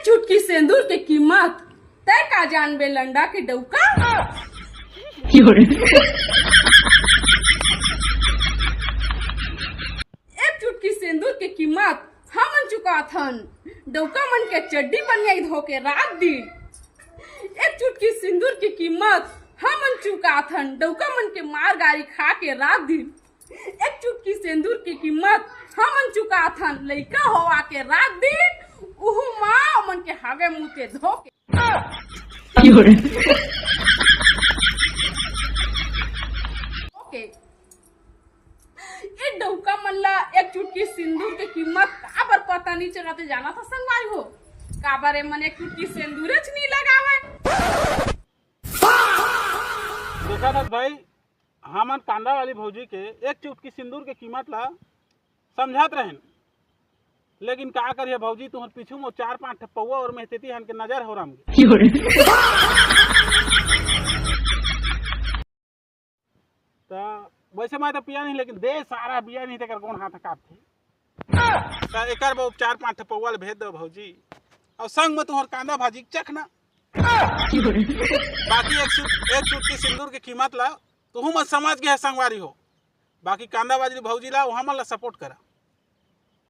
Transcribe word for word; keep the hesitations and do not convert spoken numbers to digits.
चुटकी सेंदूर के कीमत तय का जानबे लंडा के डौका। एक चुटकी सेंदूर के कीमत हमन चुकाथन डौका मन के चड्डी बनियाई धो के रात दिन। एक चुटकी सिंदूर के कीमत हमन चुकाथन डौका मन के मार गारी खा के रात दिन। एक चुटकी सेंदूर के कीमत हमन चुकाथन लइका होवा के रात दिन। उहू माँ मन के हगे मुँह के धो के। ओके। ए डौका मन ला एक चुटकी सिंदूर के कीमत काबर पता नहीं चलत हे, जाना था संगवारी हो? काबर ए मन एक चुटकी सिंदूरच नहीं लगावे। देखा था भाई, हमन कांदा वाली भौजी के एक चुटकी सिंदूर के कीमत ला समझत रहेन, लेकिन का करिए भौजी, तुहर पीछू में चार पांच ठे पौवा और मेहतेती हन के नजर हो राम के। त वैसे मैं तो पिया नहीं, लेकिन दे सारा बिया नहीं, तेकर कौन हाथ काट थे। त एकर वो चार पांच ठे पौवा ले भेज दो भौजी, और संग में तुहर कांदा भाजी चखना। बाकी एक सूट, एक सूट की सिंदूर की कीमत ला तुहू मन समझ गए संगवारी हो। बाकी कांदा भाजी भौजी ला, वहाँ मन ला सपोर्ट करा।